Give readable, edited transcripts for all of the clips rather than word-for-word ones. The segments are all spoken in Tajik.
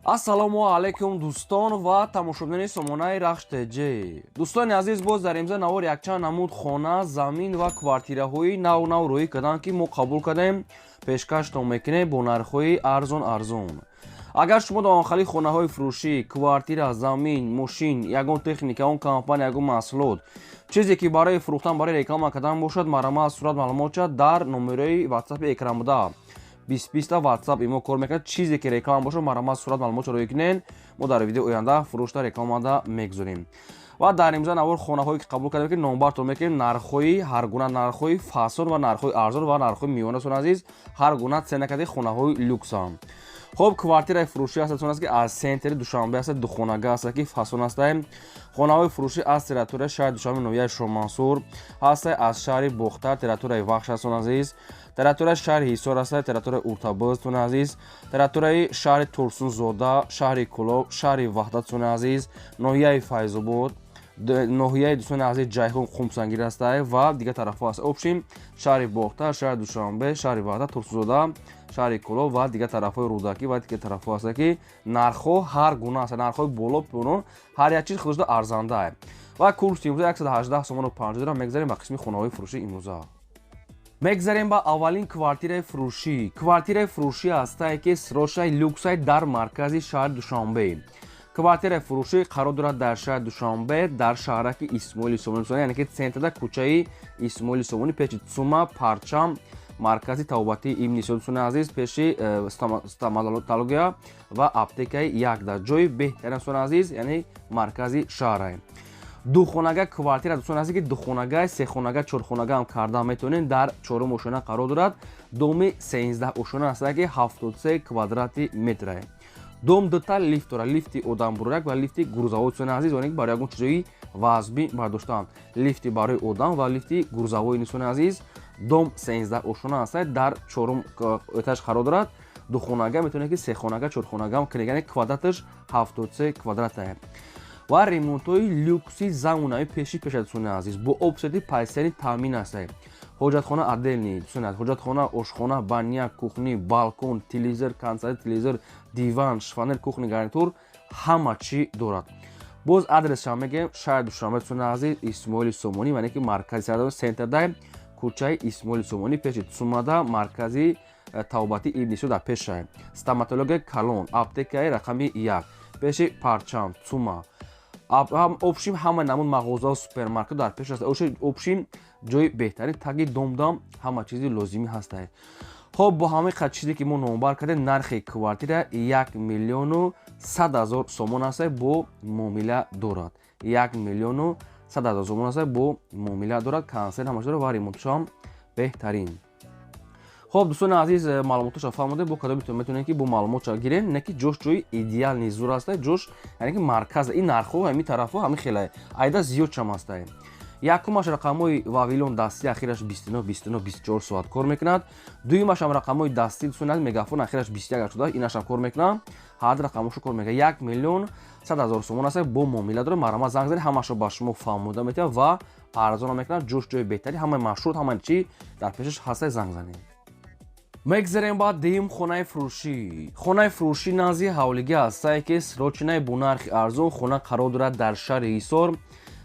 Ассалому алайкум, дӯстон ва тамошобинони сомонаи Рахш ТЖ. Дӯстони азиз, боз дар имза навор якчанд намуд хона, замин ва квартираҳои нав нав рӯӣ карданд, ки мо қабул кардем, пешкаштон мекунем бо нархҳои арзон арзон. Агар шумо дар онхали хонаҳои фурӯшӣ, квартира, замин, мошин, ягон техника, ягон компания, ягон маҳсулот, чизе ки барои фурӯхтан, барои реклама кардан бошад, марҳамат, сурат, маълумотча дар номерои Ватсапи экран буда, 20 20 Ватсап имо кор мекунад. Чизе ки реклама бошад, марҳамат, сурат, маълумотро рӯй кунед, мо дар видео оянда фурӯшта, рекламада мегузорем. Ва дар имза навор хонаҳое ки қабул кардем, ки номбартон мекунем, нархҳои ҳаргуна, нархҳои фасон ва нархҳои арзон ва нархҳои миёна. Сон азиз, ҳар гуна цена кади хонаҳои люксам. Хуб, квартираи фурӯшӣ аст, аст ки аз центри Душанбе аст, духонага аст, ки фасон аст. Хонаҳои фурӯшӣ аз территорияи шаҳри Душанбе, ноҳияи Шомансур ҳаст, аз шаҳри Бохтар, территорияи Вахш аст, азиз, территорияи шаҳри Ҳисор аст, территорияи Уртабӯз, туни азиз, территорияи шаҳри Турсунзода, шаҳри Кӯлоб, шаҳри Ваҳдат, туни азиз, ноҳияи Файзобод, ноҳияи, дӯстони азиз, Ҷайҳун, Қумсангир ҳастай ва дигар тарафҳо аст. Общем, шаҳри Бохтар, шаҳри Душанбе, шаҳри Ваҳдат, Турсунзода, шаҳри Кӯлоб ва дигар тарафҳои Рӯдакӣ ва дигар тарафҳо ҳаста, ки нархҳо ҳар гуна аст, нархҳои боло, поён, ҳар як чиз худашда арзандаа. Ва курси имрӯза 118 сомону 50 дирам. Мегзарем ба қисми хонаҳои фурӯшӣ. Имрӯза мегзарем ба аввалин квартираи фурӯшӣ. Квартираи фурӯшӣ ҳастае, ки срочный, люксай, дар маркази шаҳри Душанбе. Квартираи фурӯшӣ қарор дорад дар шаҳри Душанбе, дар шаҳраки Исмоили Сомонӣ, яъне ки центрда, кӯчаи Исмоили Сомонӣ, пеши ЦУМа, Парчам, маркази табобатии Ибни Сино, дӯстони азиз, пеши стоматология ва аптекаи як, дар ҷои беҳтарин, дӯстони азиз, яъне маркази шаҳрае. Духонага квартира, дӯстони азиз, ки духонага, сехонага, чорхонага ҳам карда метавонем. Дар чорум ошёна қарор дорад. Доми 13 ошёна аст, ки 73 квадрати метрае. Дом дута лифт дорад: лифти одамбурак ва лифти грузовой. Дӯстони азиз, оне барои ягон чизои вазбӣ бардоштан, лифти барои одам ва лифти грузовой. Дӯстони азиз, дом 13 ошёна аст, дар чорум этаж қарор дорад. Духонага, метавонед ки сехонага, чорхонага кунед, яъне квадраташ 73 квадратае ва ремонтҳои люкси замонавӣ пеши пеша. Дӯстони азиз, бо об, свети постельный таъмин аст. Ҳоҷатхона отдельный, дӯстони азиз, ҳоҷатхона, ошхона, баня, кухня, балкон, телевизор, консерт, телевизор, диван, шифоньер, кухонный гарнитур, ҳама чӣ дорад. Боз адресшам мегӯем: шаҳри Душанбе, дӯстони азиз, Исмоили Сомонӣ, яъне ки маркази центрдай, кӯчаи Исмоили Сомонӣ, пеши ЦУМада, маркази табобатии Ибни Сино дар пешае, стоматологияи калон, аптекаи рақами 1, пеши Парчам, ЦУМа, общем, ҳама намуд мағозао, супермаркет дар пеш аст. Общем, ҷои беҳтарин, таги домдам ҳама чизи лозимӣ ҳастае. Хоб, бо ҳамаи қад чизе ки мо номбар кардем, нархи квартира 1 100 000 сомон аст, бо муомила дорад. 1 100 000 сомон аст, бо муомила дорад, консерт ҳамаш дорад ва ремонтшам беҳтарин. Хоб, дӯстони азиз, маълумотоша фаҳмода, бо кадом метавонем ки бо маълумотша гирем, не ки ҷош ҷои идеальный, зур аста ҷош, яъне ки марказ. Ин нархҳо ҳамин тарафҳо ҳамин хеле айда зиёдшам ҳастае. Якумаш рақамҳои Вавилон дастӣ, ахираш 29 29, 24 соат кор мекунад. Дуюмашам рақамҳои дастӣ, дӯстони азиз, Мегафон, ахираш 21 шуда, инашам кор мекунад, ҳар рақамҳошо кор мекунад. 1 100 000 сомон аст, бо муомила дорад. Марҳамат, занг занед, ҳамашро ба шумо фаҳмода метавад ва арзона мекунад. Ҷош ҷои беҳтари, ҳамаи маршрут, ҳамаи чӣ дар пешаш ҳастае, занг занед. Мегзарем ба дуюм хонаи фурӯшӣ. Хонаи фурӯшӣ назди ҳавлигӣ ҳастае, ки срочный, бо нархи арзон. Хона қарор дорад дар шаҳри Ҳисор,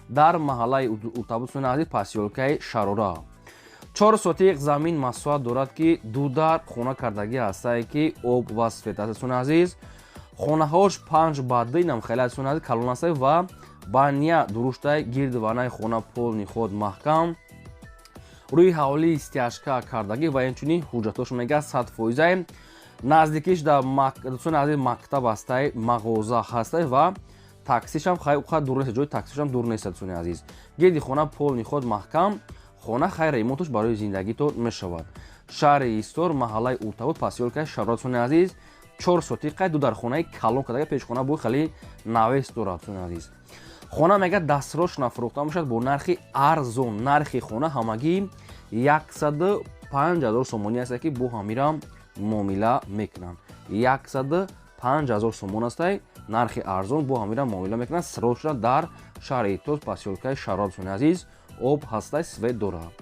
дар маҳаллаи Уртабус, назди посёлкаи Шарора. 4 сотиқ замин масоҳат дорад, ки ду дар хона кардагӣ ҳастае, ки об ва свет аст. Дӯстони азиз, хонаҳош 5 ба 2, инам хеле, дӯстони азиз, калон ҳастае ва баня дуруштай, гирди ванаи хона полный ход маҳкам, рӯи ҳавлии стяжка кардагӣ ва инчунин ҳуҷҷатҳош мега 100 фоизае. Наздикиш дар, дӯстони азиз, мактаб ҳастай, мағоза ҳастай ва таксишам хай дур нест, ҷои таксишам дур нест. Дӯстони азиз, гирди хона полный ход маҳкам. Хона хайр, ремонташ барои зиндагито мешавад. Шаҳри Ҳисор, маҳаллаи Уртабуд, посёлкаи Шарора. Дӯстони азиз, 4 сотиқа, ду дар хонаи калон кардага, пешхона бо хеле навес дорад. Дӯстони азиз, хона мега дастсрочно фурӯхта мешавад бо нархи арзон. Нархи хона ҳамагӣ 105 000 сомонӣ аст, ки бо ҳамира муомила мекунанд. 105 000 сомон астай, нархи арзон, бо ҳамира муомила мекунанд. Срочно дар шаҳри Ҳисор, посёлкаи Шарора. Дӯстони азиз, об ҳастай, свет дорад.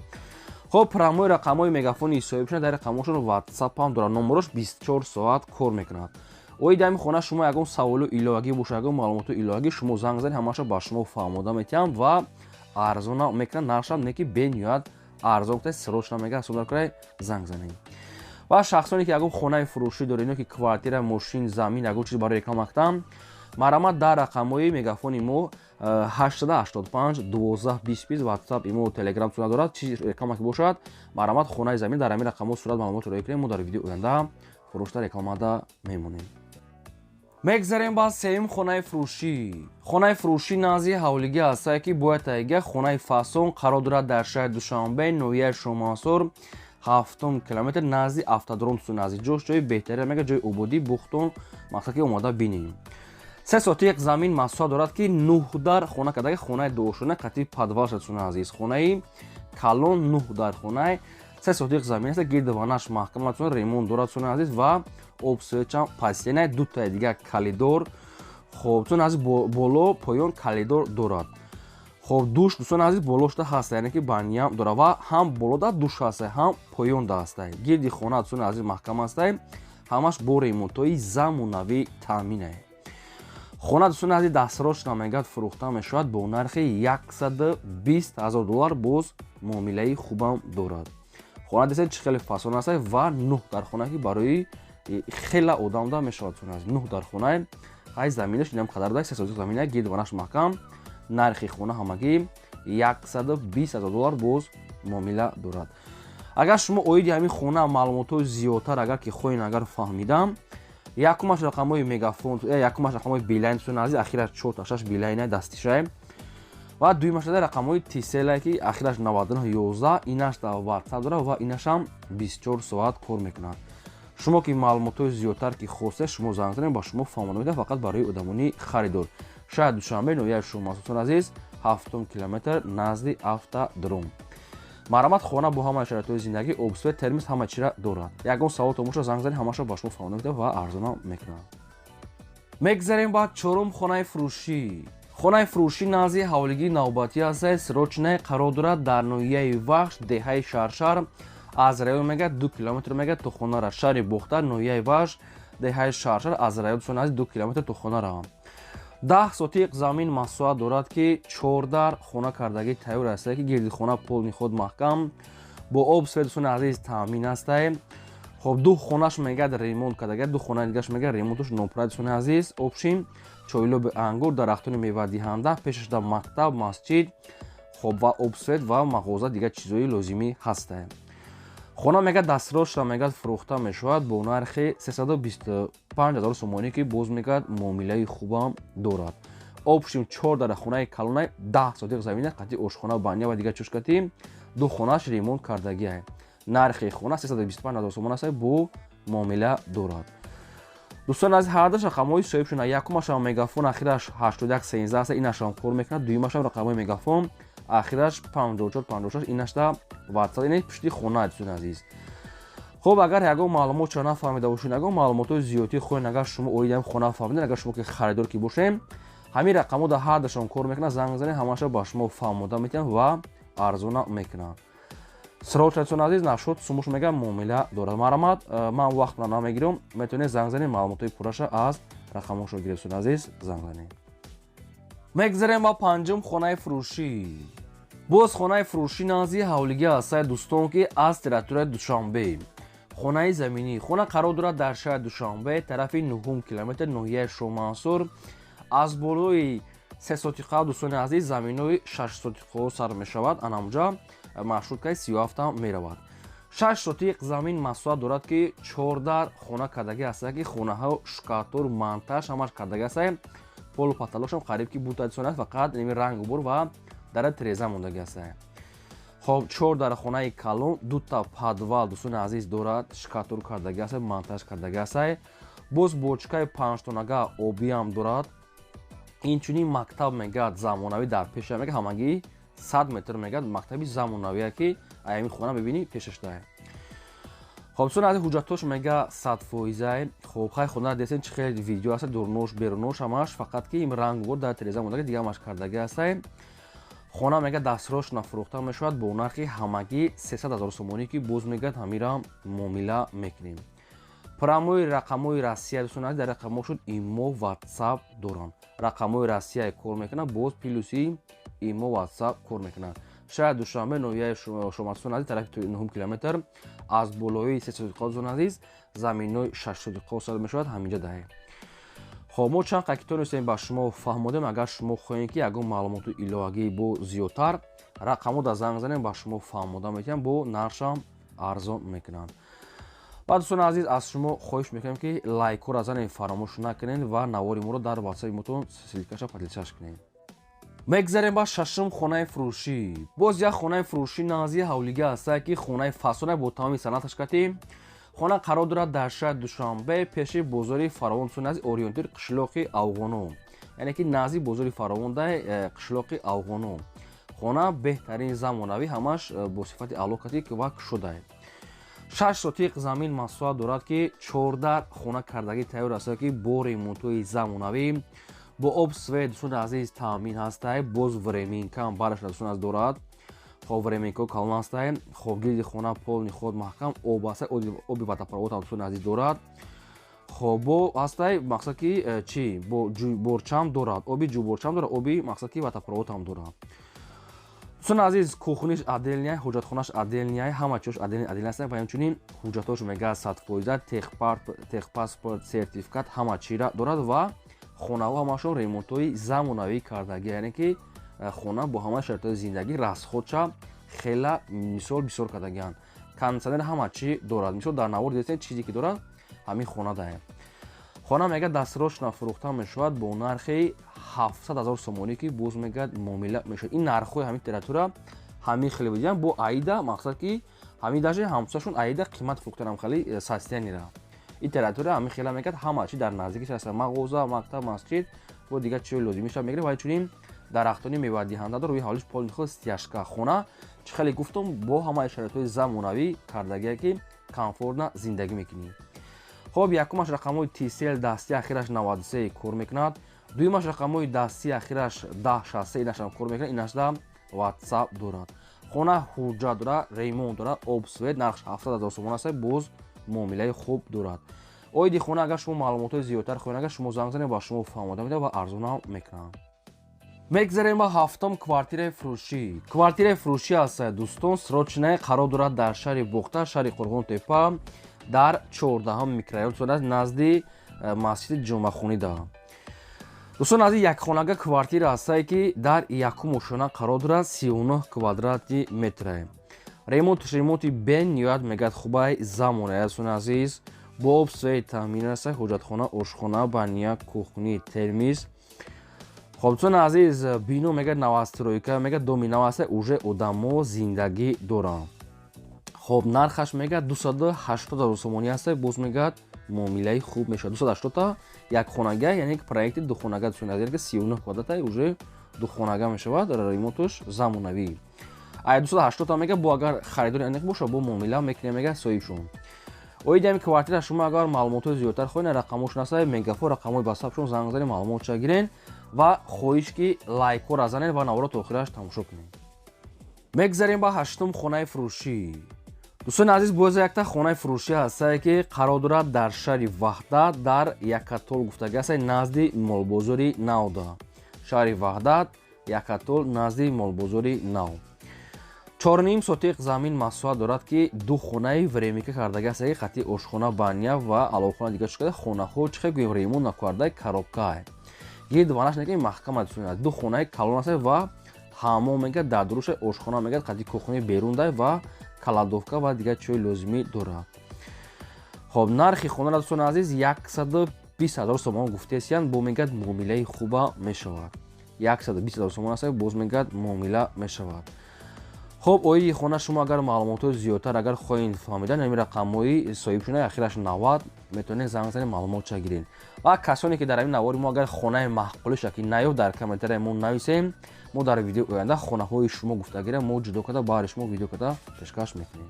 Хоб, прямой рақамҳои Мегафони ҳисобӣ, дар рақамҳошон Ватсап ҳам дорад, номерош 24 соат кор мекунад. Оиди ҳамин хона шумо ягон саволу иловагӣ бошад, ягон маълумоту иловагӣ, шумо занг занед, ҳамаша ба шумо фаҳмода метиҳам ва арзона мекунад. Нархшам не ки бениҳоят арзон куда, срочно мега ҳисоб кунай, занг занед. Ва шахсоне ки ягон хонаи фурӯшӣ доред ё ки квартира, мошин, замин, ягон чиз барои реклама кунам, марҳамат дар рақамҳои мегафони мо 885 12 20 WhatsApp, имо, Telegram сурат дорад. Чиз реклама ки бошад, марҳамат, хонаи замин, дар ҳамин рақамҳо сурат маълумот роя кунем, мо дар видеои оянда фурӯшта рекламада мемонем. Мегзарем ба сеюм хонаи фурӯшӣ. Хонаи фурӯшӣ назди ҳавлигӣ ҳастае, ки бояд таҳига хонаи фасон қарор дорад дар шаҳри Душанбе, ноҳияи Шомансур, ҳафтум километр, назди автодром. Тусу назди ҷош ҷои беҳтарин мега, ҷои ободӣ бухтон, мақсад ки омода бинем. Се сотиқ замин масоҳат дорад, ки нӯҳ дар хона кардаги, хонаи дуошона қати подвал шад. Суна азиз, хонаи калон, нӯҳ дар хонаи, се сотиқ замин аст, гирди ванаш маҳкам аст, ремонт дорад, суна азиз, ва об свет чам пасена, дутаи дигар калидор. Хоб, суна азиз, боло поён калидор дорад. Хоб, душ, дӯстони азиз, болошда ҳаста, яъне ки баня ам дорад ва ҳам болода душ ҳаста, ҳам поёнда ҳаста. Гирди хона, дӯстони азиз, маҳкам ҳаста, ҳамаш бо ремонтҳои замонавӣ таъминае. Хона, дӯстони азиз, дастсрочно мегӯяд фурӯхта мешавад бо нархи 120 000 доллар, боз муомилаи хубам дорад. Хона десед, чӣ хеле фасон аст ва нӯҳ дар хона, ки барои хела одамда мешавад. Нӯҳ дар хонаи ҳай, заминаш инам қадар да, се сотиқ замина, гирди ванаш маҳкам. Нархи хона ҳамагӣ 120 000 доллар, боз муомила дорад. Агар шумо оиди ҳамин хона маълумотҳои зиёдтар агар ки хоҳед, агар фаҳмидам, якумаш рақамҳои мегафон, якумаш рақамҳои Билайн, дӯстони азиз, ахираш 4 6 Билайна дастишае, ва дуюмаш рақамҳои Тиселае, ки ахираш 99 11, инаш дар WhatsApp дорад ва инашам 24 соат кор мекунад. Шумо ки маълумотҳои зиёдтар ки хостед, шумо занг занед, ба шумо фаҳмода медиҳад. Фақат барои одамони харидор. Шаҳри Душанбе, ноҳияи Шоҳмансур, азиз, ҳафтум километр, назди автодром. Марҳамат, хона бо ҳамаи шароитҳои зиндагӣ, об, свет, термос, ҳама чира дорад. Ягон саволтон боша, занг занед, ҳамаша ба шумо фаҳмода медиҳад ва арзона мекунад. Мегзарем ба чорум хонаи фурӯшӣ. Хонаи фурӯшӣ назди ҳавлигии навбатӣ ҳастад, срочно қарор дорад дар ноҳияи Вахш, деҳаи Шаршар. Аз район мегӯяд 2 километр мегӯяд то хонара. Шаҳри Бохтар, ноҳияи Вахш, деҳаи Шаршар, аз район, дӯстони азиз, 2 километр то хонара. 10 сотиқ замин масоҳат дорад, ки чордар хона кардагӣ тайёр ҳастае, ки гирди хона полный худ маҳкам, бо об свет, дӯстони азиз, таъмин ҳастае. Хоб, ду хонаш мегӯяд ремонт кардага, ду хонаи дигаш мегӯяд ремонтуш нопурра. Дӯстони азиз, общем, чойлоби ангур, дарахтони мевадиҳанда, пешашда мактаб, масҷид, хоб, ва об, свет ва мағоза, дигар чизҳои лозимӣ ҳастае. Хона мегӯяд дастсрочно мегӯяд фурӯхта мешавад бо нархи 325 000 сомонӣ, ки боз мегӯяд муомилаи хубам дорад. Общем, чор дара хонаи калонаи, 10 сотиқ замина, қати ошхона, баня ва дигар чушкати, ду хонааш ремонт кардагиа. Нархи хона 325 000 сомон аст, бо муомила дорад. Дӯстон аз ҳардаш рақамҳои соҳиб шуда: якумашам мегафон, ахираш 81 13 аст, инашам кор мекунад. Дуюмашам рақамҳои мегафон, ахираш 54 56, инашда WhatsApp, ина пушти хона. Дӯстони азиз, хуб, агар ягон маълумот чо нафаҳмида бошед, ягон маълумотҳои зиёдтӣ хоҳед, агар шумо оиди ҳам хона фаҳмидед, агар шумо ки харидор ки бошем, ҳамин рақамҳо дар ҳардашон кор мекунад, занг занед, ҳамаша ба шумо фаҳмода метиҳанд ва арзона мекунанд. Срочно, дӯстони азиз, нашуд сумуш мега муомила дорад. Марҳамат, ман вақтро намегирам, метавонед занг занед, маълумотҳои пурраша аз рақамҳошо гиред. Дӯстони азиз, занг занед. Мегзарем ба панҷум хонаи фурӯшӣ. Боз хонаи фурӯшӣ назди ҳавлигӣ ҳастае, дӯстон, ки аз территорияи Душанбе, хонаи заминӣ. Хона қарор дорад дар шаҳри Душанбе, тарафи нуҳум километр, ноҳияи Шоҳмансур. Аз болои се сотиқа, дӯстони азиз, заминҳои шаш сотиқаҳо сар мешавад, анамҷа маршруткаи 37-ам меравад. Шаш сотиқ замин масоҳат дорад, ки чордар хона кардагӣ ҳастае, ки хонаҳо штукатур, монтаж ҳамаш кардагӣ ҳастае, полу потолок шам қариб ки бутадисон аст, фақат неми рангу бур ва дара тиреза мондагӣ ҳастае. Хоб, чор дар хонаи калон, дута подвал, дӯстони азиз, дорад, штукатур кардагӣ ҳастае, монтаж кардагӣ ҳастае, боз бочкаи панҷтонага обиам дорад. Инчунин мактаб мегӯяд замонавӣ дар пеша, мега ҳамагӣ 100 метр мегӯяд мактаби замонавие, ки аями хона мебинӣ, пешашдае. Хоб, дӯстони азиз, ҳуҷҷатҳош мега 100%-ае. Хоб, хай, хона десен, чӣ хеле видео аст, дурнош, берунош ҳамаш, фақат ки ин рангбор дар тереза мондаги, дига ҳамаш кардагӣ ҳастае. Хона мега дастсрочно фурӯхта мешавад бо нархи ҳамагӣ 300 000 сомонӣ, ки боз мегӯяд ҳамира муомила мекунем. Прямой рақамҳои Россия, дӯстони азиз, дар рақамҳошон ИМО, WhatsApp доранд. Рақамҳои Россия кор мекунад, боз плюси ИМО, WhatsApp кор мекунад. Шаҳри Душанбе, ноҳияи Шомасун азиз, тарафи 9 километр аз болои 3 сотиқа, дӯстони азиз, заминҳои 6 сотиқа сад мешавад, ҳаминҷа даҳем. Хоб, мо чанд қадр ки тонистем, ба шумо фаҳмодем. Агар шумо хоҳем, ки ягон маълумоту иловагӣ бо зиёдтар, рақамҳо дар занг занем, ба шумо фаҳмода метиҳам, бо нархшам арзон мекунанд. Ва, дӯстони азиз, аз шумо хоҳиш мекунем, ки лайкҳоро занем фаромӯш накунед ва навори моро дар ватсаби мотон ссылкаша поделиться кунед. Мегзарем ба шашум хонаи фурӯшӣ. Боз як хонаи фурӯшӣ назди ҳавлига ҳастае, ки хонаи фасона бо тамоми санъаташ кати. Хона қарор дорад дар шаҳри Душанбе, пеши бозори Фаровон, дӯстони азиз, ориентир қишлоқи Афғоно, яъне ки назди бозори Фаровондай, қишлоқи Афғоно. Хона беҳтарин, замонавӣ, ҳамаш бо сифати аъло кати ва кушодае. 6 сотиқ замин масоҳат дорад, ки 14 хона кардагӣ тайёр аст, ки бо ремонтҳои замонавӣ, бо об, свет, дӯстони азиз, таъмин ҳастай. Боз временкам бараш, дӯстони азиз, дорад. Хоб, временко калон ҳастай. Хоб, гирди хона полный ход маҳкам об ҳастай, оби водопровод ҳам, дӯстони азиз, дорад. Хоб, бо ҳастай, мақсад ки чӣ, бо ҷӯйборчам дорад, оби ҷӯйборчам дорад, оби, мақсад ки, водопровод ҳам дорад. Дӯстони азиз, кухниш отдельный, ҳоҷатхонаш отдельный, ҳама чиёш отдельный отдельный аст. Ва ҳамчунин ҳуҷҷатҳош мега 100%, техпаспорт, сертификат, ҳама чира дорад. Ва хонаҳо ҳамашон ремонтҳои замонавӣ кардагӣ, яъне ки хона бо ҳама шароитҳои зиндагӣ, расходша хела мисол бисёр кардагианд. Кондитсионер, ҳама чӣ дорад. Мисол, дар навор дидем, чизе ки дорад, ҳамин хона даҳем. Хона мега дастрошна фурӯхта мешавад бо нархи 700 ҳазор сомонӣ, ки боз мегӯяд муомила мешавад. Ин нархҳои ҳамин территория ҳамин хеле будиям, бо аида, мақсад ки ҳамин даже ҳамсояшон аида қимат фурӯхтанам, хеле э, состояниера. Ин территория ҳамин хела мегӯяд, ҳама чи дар наздикиш аст: мағоза, мактаб, масҷид, бо дигар чиҳои лозимиша мегирад. Ва чунин дарахтони мевадиҳанда дор, рӯи ҳавлиш полный хел стяжка. Хона, чӣ хеле гуфтум, бо ҳамаи шароитҳои замонавӣ кардагие, ки комфортно зиндагӣ мекунӣ. Хоб, якумаш рақамҳои Tcell дасти, ахираш 93 кор мекунад. Дуюмаш рақамҳои дасти, ахираш 1063, инашам кор мекунад, инашда WhatsApp дорад. Хона ҳуҷҷат дорад, ремонт дорад, об, свет. Нархш 700 ҳазор сомон аст, боз муомилаи хуб дорад. Оиди хона агар шумо маълумотҳои зиёдтар хоҳед, агар шумо занг занед, ба шумо фаҳмода медиҳад ва арзонам мекунанд. Мегзарем ба ҳафтум квартираи фурӯшӣ. Квартираи фурӯшӣ аст, дӯстон, срочная, қарор дорад дар шаҳри Бохтар, шаҳри Қурғонтепа, дар 14-ҳам микрорайон, назди масҷиди Ҷумъахонида. Дӯстон азиз, якхонага квартира ҳастае, ки дар якум ошёна қарор дорад, 39 квадрати метре. Ремонтш ремонти бениҳоят мегӯяд хубай, замона, дӯстони азиз, бо об, свет таъмин аст. Ҳоҷатхона, ошхона, баня, кухни, термиз. Хоб, дӯстони азиз, бино мегӯяд новостройка, мегӯяд доми нав аста, уже одамо зиндагӣ доранд. Хоб, нархаш мегӯяд 280 ҳазор сомонӣ аста, боз мегӯяд муомилаи хуб мешавад. 280-та якхонага, яъне проекти духонага, дӯстони азиз, ки 39 квадрата уже духонага мешавад, ремонтош замонавӣ. Ай 280-та мегӯяд, бо агар харидори аниқ боша, бо муомила мекунем, мегӯяд соҳибшон. Оиди ҳами квартира шумо агар маълумотҳои зиёдтар хоҳед, рақамҳошон аста, Мегафон рақамҳои ватсапшон, занг занед, маълумотша гирен. Ва хоҳиш, ки лайкҳоро занед ва наворо то охираш тамошо кунед. Мегзарем ба ҳаштум хонаи фурӯшӣ. Дӯстони азиз, боз якта хонаи фурӯшӣ ҳастае, ки қарор дорад дар шаҳри Ваҳдат, дар Якатол гуфтагӣ ҳастае, назди молбозори навда. Шаҳри Ваҳдат, Якатол, назди молбозори нав. 4,5 сотиқ замин масоҳат дорад, ки ду хонаи временка кардаги ҳастае, ки қати ошхона, баня ва аловхона дигар шуда. Хонаҳо, чӣ хел гӯем, ремонт накарда, коробкае, гирд ванаш неки маҳкама. Ду хонаи калон аст ва ҳамом мегӯяд дар дуруша, ошхона мегӯяд қати кухни берундай ва кладовка ва дигар чиҳои лозимӣ дорад. Хоб, нархи хонара, дӯстони азиз, 120 000 сомон гуфтесиянд, бо мегӯяд муомилаи хуба мешавад. 120 000 сомон аст, боз мегӯяд муомила мешавад. Хоб, оиди хона шумо агар маълумотҳои зиёдтар агар хоҳед фаҳмидан, ҳамин рақамҳои соҳибшуна, ахираш 90, метавонед занг занед, маълумотша гиред. Ва касоне ки дар ҳамин навори мо агар хонаи маъқулиша ки наёфт, дар комментария мо нависем, мо дар видеои оянда хонаҳои шумо гуфтагира мо ҷудо карда, баҳри шумо видео карда пешкаш мекунем.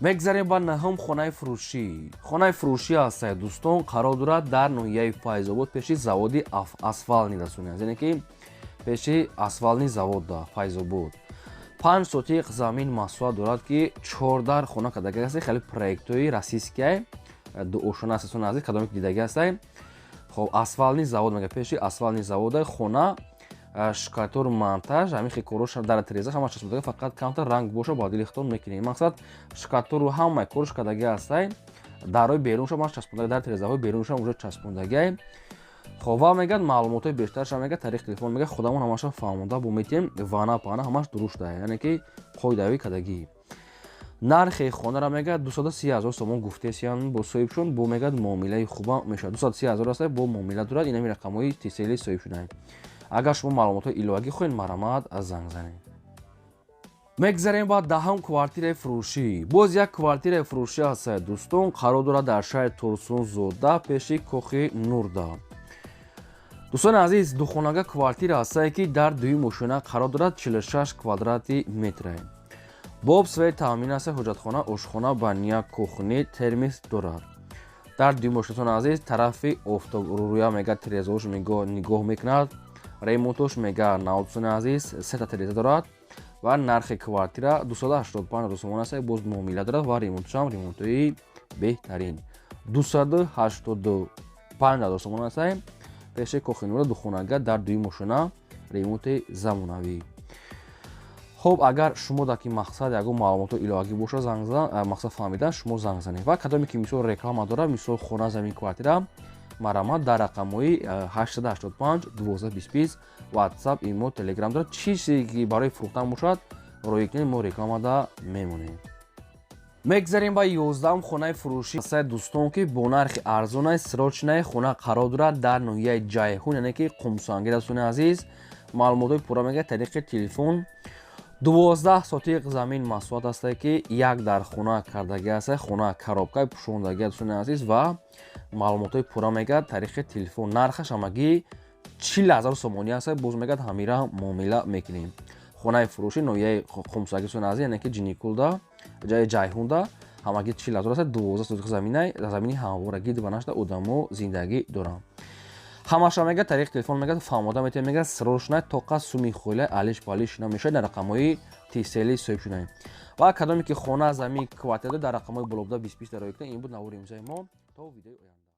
Мегзарем ба наҳум хонаи фурӯшӣ. Хонаи фурӯшӣ ҳастае, дӯстон, қарор дорад дар ноҳияи Файзобод, пеши заводи асфалтный расони, яъне ки пеши асфалтный завода Файзобод. 5 сотиқ замин масоҳат дорад, ки чордар хона кардаги аст, хеле проектҳои российские. Дуошона аст, дӯстони азиз, кадоме ки дидагӣ ҳастай. Хоб, асфалтный завод мега, пеши асфалтный завода хона, штукатур, монтаж, ҳамин хел корош, дар тереза ҳама часпондага, фақат камтар ранг боша, ба дили худтон мекунем. Мақсад, штукатуру ҳамаи корш кардагӣ ҳастай, дарҳои берунша маш часпондаги, дар терезаҳои берунша уже часпондагиай. Хоб, ва мегӯяд, маълумотҳои бештарша мегӯяд, тариқи телефон мегӯяд, худамон ҳамаша фаҳмонда бо метиҳем. Вана пана ҳамаш дурушта, яъне ки қоидавӣ кардагӣ. Нархи хонара мегӯяд 230 000 сомон гуфтесиян бо соҳибшон, бо мегӯяд, муомилаи хуба мешавад. 230 000 аста, бо муомила дорад. Инами рақамҳои тисели соҳиб шудаем. Агар шумо маълумотҳои иловагӣ хоҳед, марҳамат, занг занед. Мегзарем ба 10-ум квартираи фурӯшӣ. Боз як квартираи фурӯшӣ ҳастад, дӯстон, қарор дорад дар шаҳри Турсунзода, пеши Кохи Нурда. Дӯстони азиз, духонага квартира ҳастае, ки дар дуюм ошёна қарор дорад, 46 квадрати метре. Бо об, свет таъмин аст, ҳоҷатхона, ошхона, баня, кухни, термис дорад. Дар дуюм ошёна, азиз, тарафи офтобрӯя мега, терезаош нигоҳ мекунад. Ремонтош мега нав, дӯстони азиз, сета тереза дорад ва нархи квартира 285 000 сомон аст, боз муомила дорад ва ремонтошам ремонтои беҳтарин. 285 000 сомон аст, пеши Кохи Нура, духонага, дар дуюм ошёна, ремонти замонавӣ. Хуб, агар шумо дар ки мақсад ягон маълумотҳо иловагӣ боша, занг зан, мақсад фаҳмидан, шумо занг занед. Ва кадоме ки, мисол, реклама дорад, мисол, хона, замин, квартира, марҳамат, дар рақамҳои 885 12 20 WhatsApp, имо, Telegram дорад. Чизе ки барои фурӯхтан бошад, роҳӣ кунед, мо рекламада мемонем. Мегзарем ба 11-ум хонаи фурӯшӣ сай, дӯстон, ки бо нархи арзонай, срочный хона қарор дорад дар ноҳияи Ҷайҳун, яъне ки Қумсангир. Дӯстони азиз, маълумотҳои пурра мегӯяд тариқи телефон. 12 сотиқ замин масоҳат ҳастае, ки як дар хона кардагӣ ҳаста, хона коробкаи пӯшондагӣ, дӯстони азиз. Ва маълумотҳои пурра мегӯяд тариқи телефон. Нархаш ҳамагӣ 40 000 сомонӣ ҳаста, боз мегӯяд, ҳамира муомила мекунем. Хонаи фурӯшӣ ноҳияи Қумсангир, дӯстони азиз, яъне ки Ҷиникулда, ҷаи Ҷайҳунда, ҳамагӣ 40 000 аст. 12 сотиқ заминай, замини ҳамвора, гирд ба нашта одамо зиндагӣ доранд. Ҳамаша мегӯяд, тариқи телефон мегӯяд, фаҳмода метавонед. Мегӯяд, срочно, тоқа суми хола алиш палиш намешавад, дар рақамҳои тисели соҳиб шудаем. Ва кадоме ки хона, замин, квартира, дар рақамҳои боло буда 20 20 дарои кунед. Ин буд навори имзои мо. То видеои оянда.